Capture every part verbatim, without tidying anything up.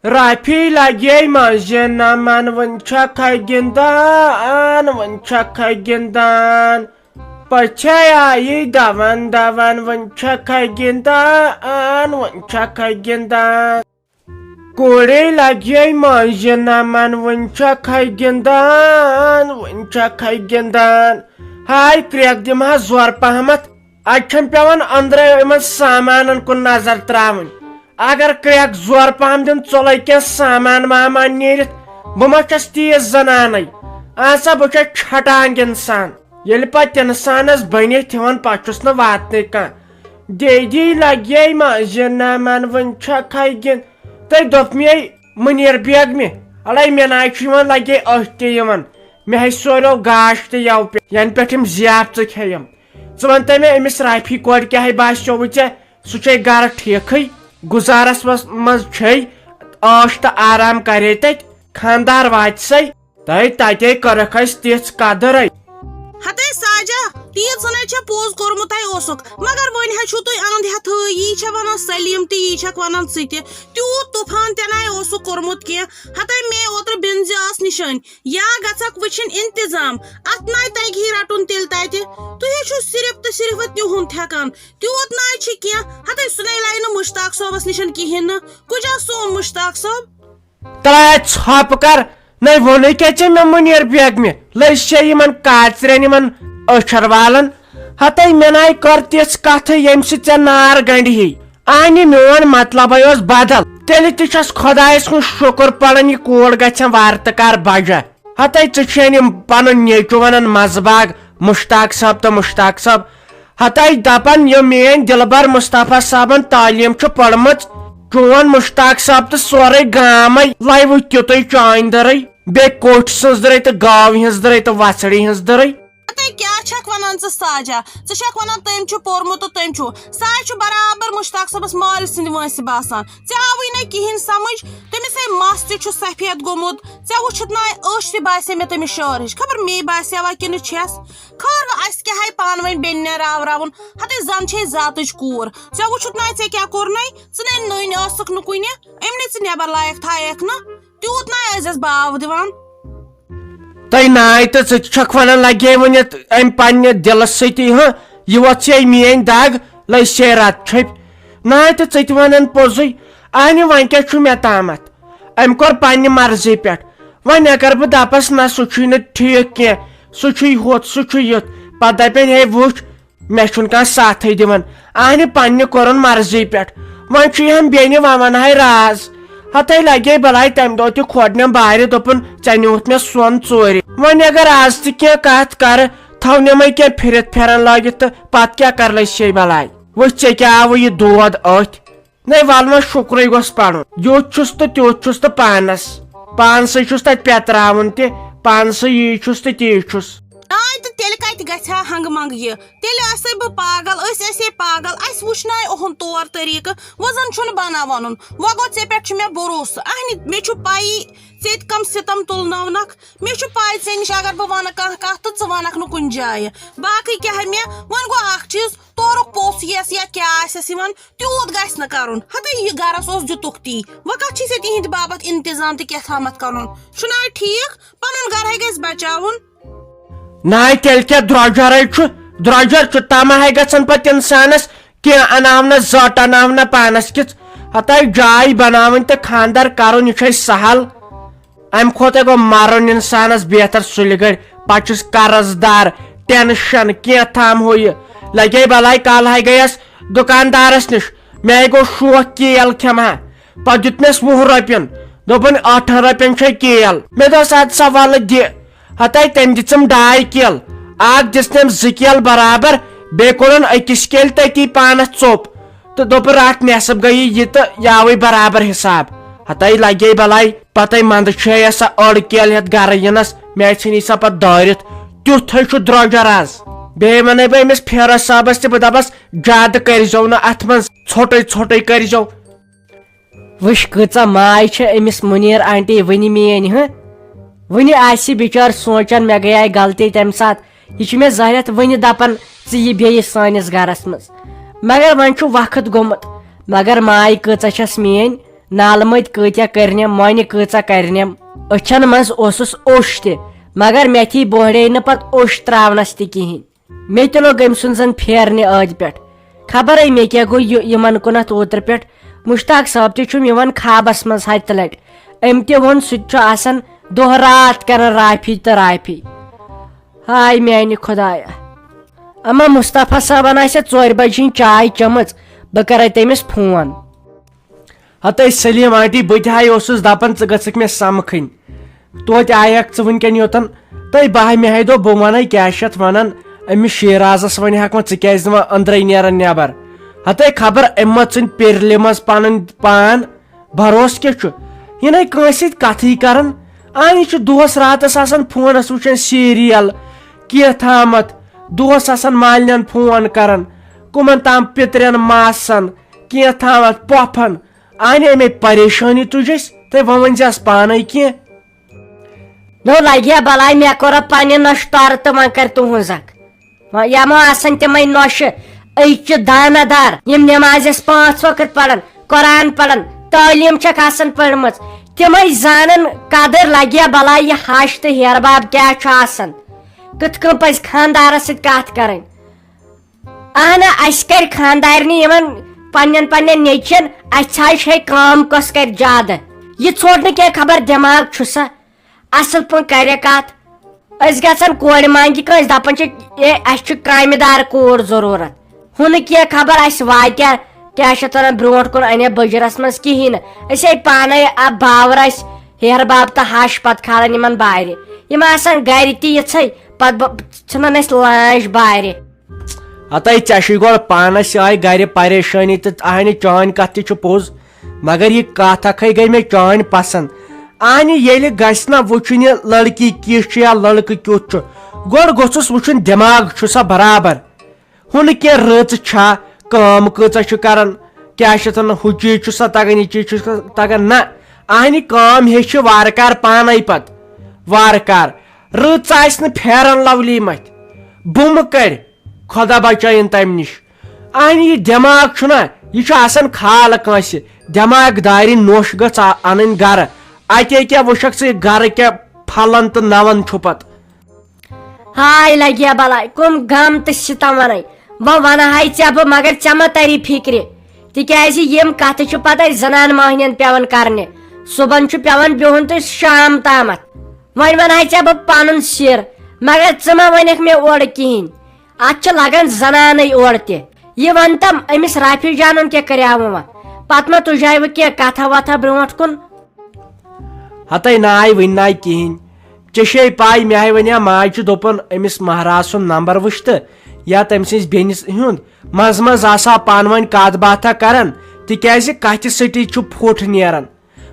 رافی لگے منٛزٕ نمن، وۄنۍ چھکھے گِنٛدان، وۄنۍ چھکھے گِنٛدان۔ پٔژھے آیہِ دون دون، وۄنۍ چھکھے گِنٛدان، وۄنۍ چھکھے گِنٛدان۔ کورے لگے منٛزٕ نمن، وۄنۍ چھکھے گِنٛدان، وۄنۍ چھکھے گِنٛدان۔ ہاے کرٛٮ۪کھ دِمہٕ ہا زورٕ پہمتھ۔ اتہِ چھم پٮ۪وان أنٛدرے یِمن سامانن کُن نظر تراوٕنۍ۔ اگر کرٛٮ۪کھ زورٕ پہم دِن، ژوٚلے کینٛہہ سامان وامان نیٖرِتھ، بہٕ ما چھس تیٖژ زنانے؟ اہن سا، بہٕ چھس چھٹانگ انسان۔ ییٚلہِ پتہٕ انسانس بٔنِتھ یِوان، پتہٕ چھُس نہٕ واتنٕے کانٛہہ۔ دیدی لگے منٛزٕ نمن، وۄنۍ چھکھے گِنٛد۔ تٔمۍ دوٚپ مے، مُنیر بیگمہِ، اڑے مےٚ ناے چھُ یِوان، لگے أتھۍ تہِ یِوان۔ مےٚ ہے سوریو گاش تہٕ یَوٕ پٮ۪ٹھ، ینہٕ پٮ۪ٹھ یِم زیاب ژٕ کھیٚیَم۔ ژٕ وَن تہٕ مےٚ، أمِس رافی کورِ کیٛاہ ہے باسیووُے ژےٚ؟ سُہ چھے گرٕ ٹھیٖکھٕے، گُزارس منٛز، منٛز چھے، عٲش تہٕ آرام کرے تتہِ، خاندار واتہِ سے۔ تہٕ تتے کٔرٕکھ اسہِ تِژھ قدرے۔ ہتے ساجہ، تیٖژ زنے چھےٚ پوٚز کوٚرمُت ہے اوسُکھ، مگر وۄنۍ ہے چھِو تُہۍ اند ہٮ۪تھٕے، یی چھےٚ ونان سلیٖم تہِ، یی چھکھ ونان ژٕ تہِ۔ تیوٗت طوفان تہِ نَے اوسُکھ کوٚرمُت کینٛہہ۔ ہتے مے اوترٕ بٮ۪نزِ ٲس نِشٲنۍ، یا گژھکھ وٕچھِنۍ انتظام، اتھ نَے تگہِ ہی رٹُن تیٚلہِ تتہِ۔ تُہۍ ہے چھِو صرف تہٕ صرف تِہُنٛد تھٮ۪کان، تیوٗت نَے چھِ کینٛہہ۔ ہتے سُہ نَے لایہِ نہٕ مشتاق صٲبس نِشن کِہیٖنۍ نہٕ۔ کُجا سون مشتاق صٲب؟ ترٛاے ژھۄپہٕ کر، نَے ووٚنُے کیٛاہ ژےٚ مےٚ مُنیر بیگمہِ؟ لٔج چھےٚ یِمن کاژرٮ۪ن، یِمن أچھر والن۔ ہتے مےٚ نَے کٔر تِژھ کتھٕے، ییٚمہِ سۭتۍ ژےٚ نار گنڈِ ہی۔ اہنہِ، میون مطلبے اوس بدل۔ تیٚلہِ تہِ چھس خۄدایس کُن شُکر پران، یہِ کوٗر گژھٮ۪م وارٕ تہٕ کار بجا۔ ہتے ژٕ چھین یِم پنُن نیٚچو ونان مزٕ باغ، مشتاق صٲب تہٕ مشتاق صٲب۔ ہتے دپان، یہِ میٲنۍ دلبر مصطفیٰ صٲبن تعلیٖم چھُ پٔرمٕژ، چون مشتاق صٲب تہٕ سورُے گامے لوِ تیُتُے چانہِ دٔرٕے، بیٚیہِ کوٹھۍ سٕنٛز دٔرٕے تہٕ گاوِ ہٕنٛز دٔرٕے تہٕ وژھڑِ ہٕنٛز دٔرٕے۔ تہٕ کیٛاہ چھکھ ونان ژٕ ساجہ؟ ژٕ چھکھ ونان تٔمۍ چھُ پوٚرمُت تہٕ تٔمۍ چھُ، سُہ ہے چھُ برابر مشتاق صٲبس مالۍ سٕنٛدِ وٲنٛسہِ باسان۔ ژےٚ آوٕے نہٕ کِہیٖنۍ سمجھ، تٔمِس ہے مس تہِ چھُ سفید گوٚمُت۔ ژےٚ وٕچھُتھ نہ اَسہِ، أچھ تہِ باسے مےٚ تٔمِس شعر ہِش، خبر مے باسیوا کِنہٕ چھَس۔ خٲر وۄنۍ، اَسہِ کیٛاہ ہے پانہٕ ؤنۍ بیٚنہِ راو راوُن، ہتے زن چھے ذاتٕچ کوٗر۔ ژےٚ وٕچھُتھ نہ ژےٚ کیٛاہ کوٚرنَے؟ ژٕ نے نٔنۍ ٲسٕکھ نہٕ کُنہِ، أمۍ نے ژٕ نٮ۪بر لایق تھایکھ نہٕ، تیوٗت نہ ٲسۍ زٮ۪س باو دِوان۔ تۄہہِ ناے تہٕ ژٕ تہِ چھکھ ونان لگے ؤنِتھ امہِ پننہِ دِلس سۭتی، ہہ، یہِ وۄژھے میٲنۍ دگ، لٔج سے رت چھٔپۍ۔ ناے تہٕ ژٕ تہِ ونان پوٚزُے، اہنہِ وۄنۍ کیٛاہ چھُ مےٚ تامتھ؟ أمۍ کوٚر پننہِ مرضی پٮ۪ٹھ۔ وۄنۍ اگر بہٕ دپس نہ سُہ چھُے نہٕ ٹھیٖک کینٛہہ، سُہ چھُے ہُتھ، سُہ چھُ یُتھ، پتہٕ دپن ہے وٕچھ، مےٚ چھُنہٕ کانٛہہ ساتھٕے دِوان۔ اہنہِ پننہِ کوٚرُن مرضی پٮ۪ٹھ۔ وۄنۍ چھُ یِہن بیٚنہِ وۄنۍ ونہٕ ہاے راز۔ ہتے لگے بلاے تمہِ دۄہ تہِ کھۄڈنٮ۪م بارِ، دوٚپُن، ژےٚ نیوٗتھ مےٚ سۄن ژورِ۔ وۄنۍ اگر آز تہِ کینٛہہ کتھ کرٕ، تھاو نِمے کینٛہہ پھِرِتھ پھیرن لٲگِتھ تہٕ پتہٕ کیٛاہ کر لٔج سے بلاے؟ وٕچھ ژےٚ کیٛاہ آوُ یہِ دود أتھۍ۔ نَے وَلہٕ وۄنۍ شُکرٕے گوٚژھ پَرُن۔ یُتھ چھُس تہٕ تیُتھ چھُس تہٕ پانَس۔ پانسٕے چھُس تَتہِ پٮ۪تراوُن تہِ، پانسٕے یی چھُس تہٕ تی چھُس۔ آے تہٕ تیٚلہِ کَتہِ گژھِ ہا ہنٛگہٕ منٛگہٕ یہِ؟ تیٚلہِ آسے بہٕ پاگل، أسۍ ٲسے پاگل، اَسہِ وٕچھناے اُہُنٛد طور طٔریٖقہٕ، وۄنۍ زَن چھُنہٕ بَنان وَنُن۔ وۄنۍ گوٚو ژےٚ پٮ۪ٹھ چھُ مےٚ بروسہٕ۔ اَہنہِ، مےٚ چھُ پَیی ژےٚ تہِ کَم سِتَم تُلنٲونَکھ۔ مےٚ چھُ پَے ژےٚ نِش اگر بہٕ وَنہٕ کانٛہہ کَتھ تہٕ ژٕ وَنَکھ نہٕ کُنہِ جایہِ۔ باقٕے کیٛاہ مےٚ، وۄنۍ گوٚو اَکھ چیٖز، تورُک پوٚژھ یَس یا کیٛاہ آسٮ۪س یِوان، تیوٗت گژھِ نہٕ کرُن۔ ہتے یہِ گرس اوس دِتُکھ تی۔ وۄنۍ کتھ چھِ ژےٚ تِہنٛدِ باپتھ انتظام تہٕ کیٛاہ تھامتھ کرُن؟ چھُنہ ہے ٹھیٖک؟ پنُن گرے گژھِ بچاوُن۔ ناے تیٚلہِ کیٛاہ درٛۄجرے چھُ؟ درٛۄجر چھُ، تمہ ہے گژھن پتہٕ انسانس کینٛہہ اناونس زٔٹ اناونہ پانس کِژھ۔ ہتے جاے بناوٕنۍ تہٕ خاندر کرُن، یہِ چھے سہل۔ امہِ کھۄتہٕ گوٚو مرُن انسانس بہتر سُلہِ گٔرۍ۔ پتہٕ چھُس قرض دار، ٹینشن، کینٛہہ تام ہُہ یہِ۔ لگے بلاے کالہے گٔیس دُکاندارس نِش۔ مےٚ گوٚو شوق کیل کھٮ۪مہٕ ہا۔ پتہٕ دیُت مےٚ وُہ رۄپین۔ دوٚپُن، ٲٹھن رۄپین چھے کیل۔ مےٚ دوٚپس، ادٕ سا ولہٕ دِ۔ ہتے تٔمۍ دِژٕم ڈاے کیل۔ اکھ دِژ تٔمۍ زٕ کیل برابر، بیٚیہِ کوٚڑُن أکِس کیلہِ تٔتی پانس ژوٚپ۔ تہٕ دوٚپُن، رٹھ نٮ۪صٕف گٔیی یہِ تہٕ یاوٕے برابر حساب۔ ہتے لگے بلاے، پتے منٛدٕ چھے سا أڑ کیل ہٮ۪تھ گرٕ یِنس، مےٚ ژھٕنی سا پتہٕ دٲرِتھ۔ تیُتھے چھُ درٛۄجر از۔ بیٚیہِ ونَے بہٕ أمِس فیروز صٲبس تہِ، بہٕ دپس، زیادٕ کٔرۍزیو نہٕ اتھ منٛز، ژھوٚٹٕے ژھوٚٹٕے کٔرۍزیو۔ وٕچھ، کۭژاہ ماے چھےٚ أمِس مُنیر آنٹی وٕنہِ میٲنۍ، ہہ؟ وٕنہِ آسہِ بِچٲر سونٛچان، مےٚ گٔیے غلطی تَمہِ ساتہٕ۔ یہِ چھِ مےٚ زہرٮ۪تھ وٕنہِ دَپان، ژٕ یہِ بیٚیہِ سٲنِس گَرَس منٛز۔ مگر وۄنۍ چھُ وقت گوٚمُت۔ مگر ماے کۭژاہ چھَس میٲنۍ۔ نالہٕ مٔتۍ کۭتیاہ کٔرنٮ۪م، مۄنہِ کۭژاہ کرنٮ۪م۔ أچھن منٛز اوسُس اوٚش تہِ، مگر مےٚ تھی بوہڑے نہٕ پتہٕ اوٚش تراونس تہِ کِہینۍ۔ مےٚ تہِ لوٚگ أمۍ سُنٛد زن پھیرنہِ ٲدۍ پٮ۪ٹھ۔ خبر ہے مےٚ کیٛاہ گوٚو یہِ، یِمن کُنتھ اوترٕ پٮ۪ٹھ۔ مشتاق صٲب تہِ چھُم یِوان خوابس منٛز ہتہِ لٹہِ۔ أمۍ تہِ ووٚن سُہ تہِ چھُ آسان دۄہ راتھ کران رافی تہٕ رافی۔ ہاے میانہِ خدایا۔ اما مصطفیٰ صٲبن آسہِ ژورِ بجہِ ہٕنٛز چاے چٔمٕژ، بہٕ کرے تٔمِس فون۔ ہتے سلیم آنٹی، بہٕ تہِ ہاے اوسُس دپان ژٕ گژھکھ مےٚ سمکھٕنۍ۔ توتہِ آیکھ ژٕ وٕنکٮ۪ن یوتن۔ تہٕ بہٕ ہاے مےٚ ہاے دوٚپ بہٕ ونَے کیٛاہ چھِ اتھ ونان، أمِس شیرازس ونہِ ہاکھ وۄنۍ ژٕ کیٛازِ نہٕ وۄنۍ أنٛدرے نیران نٮ۪بر۔ ہتے خبر أمۍ ما ژھٕنۍ پِرلہِ منٛز پنٕنۍ پان۔ بھروسہٕ کیٛاہ چھُ؟ یہِ نَے کٲنٛسہِ سۭتۍ کَتھٕے کَران۔ اَہنہِ چھُ دۄہَس راتَس آسان فونَس وٕچھان سیٖریَل، کینٛہہ تامَتھ۔ دۄہَس آسان مالنٮ۪ن فون کَران، کٕمَن تام پِترٮ۪ن ماسَن، کینٛہہ تامَتھ پۄپھَن۔ اَہنہِ اَمے پریشٲنی تُج اَسہِ، تہٕ وۄنۍ ؤنۍ زٮ۪س پانَے کینٛہہ۔ نو لگیا بلاے، مےٚ کوٚر پننہِ نۄشہِ تورٕ تہٕ وۄنۍ کر تُہنٛز اکھ۔ وۄنۍ یمو آسن تِمے نۄشہِ، أزچہِ دانہ دار، یِم نمازس پانٛژھ وقت پرن، قرآن پرن، تعلیٖم چھکھ آسان پٔرمٕژ، تِمے زانن قدر لگیا بلاے یہِ ہش تہٕ ہیرٕ باب کیٛاہ چھُ آسان، کِتھ کٔنۍ پزِ خاندارس سۭتۍ کتھ کرٕنۍ۔ اہنہ، اسہِ کرِ خاندارنہِ یِمن پننٮ۪ن پننٮ۪ن نیٚچوٮ۪ن، اسہِ ژھاے چھے کٲم کۄس کرِ زیادٕ۔ یہِ ژھوٚٹ نہٕ کینٛہہ، خبر دٮ۪ماغ چھُسا۔ اصل پٲٹھۍ کرِ کتھ۔ أسۍ گژھن کورِ مانگہِ کٲنٛسہِ، دپان چھِ، "اے، اسہِ چھُ کامہِ دار کوٗر ضروٗرت۔ ہُہ نہٕ کینٛہہ، خبر اسہِ واتیا، کیٛاہ چھِ اتھ ونان، برونٛٹھ کُن انیا بجرس منٛز کِہیٖنۍ نہٕ۔ أسۍ ہے پانے اب باور اسہِ ہیرٕ باب تہٕ ہش پتہٕ کھالان یِمن بارِ۔ یِم آسان گرِ تہِ یِژھے، پتہٕ ب-، ژھٕنان اسہِ لانچ بارِ۔" ہتے ژےٚ چھُے گۄڈٕ پانس یِہے گرِ پریشٲنی تہٕ اہنہِ چٲنۍ کتھ تہِ چھِ پوٚز، مگر یہِ کتھ اکھے گٔے مےٚ چٲنۍ پسند۔ اہنہِ ییٚلہِ گژھِ نہ وٕچھُن یہِ لڑکی کِژھ چھِ یا لڑکہٕ کیُتھ چھُ، گۄڈٕ گوٚژھُس وٕچھُن دٮ۪ماغ چھُسا برابر۔ ہُہ نہٕ کینٛہہ رٕژ چھا، کٲم کۭژاہ چھُ کران، کیٛاہ چھِ اتھ ونان، ہُہ چیٖز چھُسا تگان، یہِ چیٖز چھُسا تگان، نہ۔ اہنہِ کٲم ہیٚچھِ وارٕ کار پانے پتہٕ، وارٕ کار۔ رٕژ آسہِ نہٕ پھیرن لولی متھِ، بُمہٕ کرِ۔ خۄدا بچٲیِن تمہِ نِش۔ اہنہِ یہِ دٮ۪ماغ چھُنہ، یہِ چھُ آسان خال کٲنٛسہِ۔ دٮ۪ماغ دارِ نوٚش گٔژھ آ-، انٕنۍ گرٕ۔ اتے کیٛاہ وٕچھکھ ژٕ، یہِ گرٕ کیٛاہ پھلن تہٕ نون چھُ پتہٕ۔ ہاے لگیا بلاے، کٕم غم تہٕ ستم ونے۔ وۄنۍ ونہٕ ہاے ژےٚ بہٕ، مگر ژےٚ ما تری فکرِ؟ تِکیٛازِ یِم کتھٕ چھِ پتہٕ اسہِ زنان مۄہنین پٮ۪وان کرنہِ۔ صبحن چھُ پٮ۪وان بِہُن تہٕ شام تامتھ۔ وۄنۍ ونہٕ ہاے ژےٚ بہٕ پنُن سِر، مگر ژٕ ما ونکھ مےٚ اورٕ کِہینۍ۔ اتھ چھِ لگان زنانٕے اورٕ تہِ۔ یہِ ونتم أمِس رافی جانن کیٛاہ کریاوٕ وۄنۍ؟ پتہٕ ما تُجاے وۄنۍ کینٛہہ کتھا وتھا برونٛٹھ کُن؟ ہتے ناے وٕنۍ ناے کِہینۍ۔ ژےٚ چھے پاے، مےٚ ہاے ونیا ماجہِ دوٚپُن أمِس مہراز سُنٛد نمبر وٕچھ تہٕ یا تٔمۍ سٕنٛزِ بیٚنہِ ہُنٛد۔ منٛزٕ منٛزٕ آسہٕ ہا پانہٕ ؤنۍ کتھ باتھا کران، تِکیٛازِ کتھِ سۭتی چھُ پھُٹ نیران۔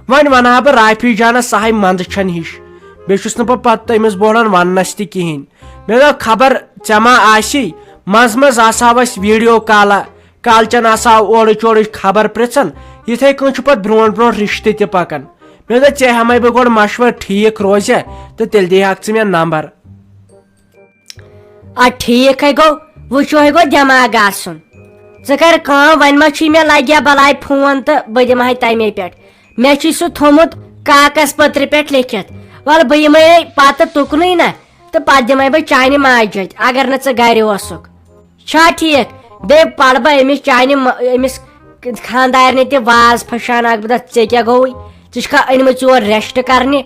وۄنۍ ونہٕ ہا بہٕ رافی جانس سہے منٛدٕ چھن ہِش، بیٚیہِ چھُس نہٕ بہٕ پتہٕ تٔمِس بوڑن وننس تہِ کِہینۍ۔ مےٚ دوٚپ خبر ژےٚ ما آسی، منٛزٕ منٛزٕ آسہٕ ہاو أسۍ ویڈیو کالا، کالچن آسہٕ ہاو اورٕچ یورٕچ خبر پرژھان، یِتھے کٔنۍ چھُ پتہٕ برونٛٹھ برونٛٹھ رشتہٕ تہِ پکان۔ مےٚ دوٚپ ژےٚ ہٮ۪مے بہٕ گۄڈٕ مشورٕ ٹھیٖک روزِ تہٕ تیٚلہِ دِیہِ ہاکھ ژٕ مےٚ نمبر۔ ادٕ ٹھیٖک ہے گوٚو، وٕچھو ہے گوٚو دٮ۪ماغ آسُن۔ ژٕ کر کٲم، وۄنۍ ما چھُے مےٚ لگیا بلاے فون تہٕ بہٕ دِمہٕ ہاے تَمے پٮ۪ٹھ۔ مےٚ چھُے سُہ تھوٚمُت کاکس پٔترِ پٮ۪ٹھ لیکھِتھ۔ وَلہٕ بہٕ یِمے پتہٕ تُکنُے نہ، تہٕ پتہٕ دِمے بہٕ چانہِ ماجہِ اَتھِ، اگر نہٕ ژٕ گرِ اوسُکھ۔ چھا ٹھیٖک؟ بیٚیہِ پرٕ بہٕ أمِس چانہِ م-، أمِس خاندارنہِ تہِ واز پھٔشان اکھ، بہٕ دَپہٕ، "ژےٚ کیٛاہ گوٚوُے؟ ژٕ چھُکھا أنۍمٕژ یور rest کرنہِ؟"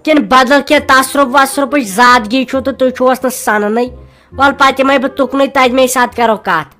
کِنہٕ بدل کینٛہہ تصرُف وصرُفٕچ زادگی چھُو تہٕ تُہۍ چھُوس نہٕ سننٕے؟ وَلہٕ پتہٕ یِمَے بہٕ تُکنُے، تَتہِ مے ساتہٕ کرو کَتھ۔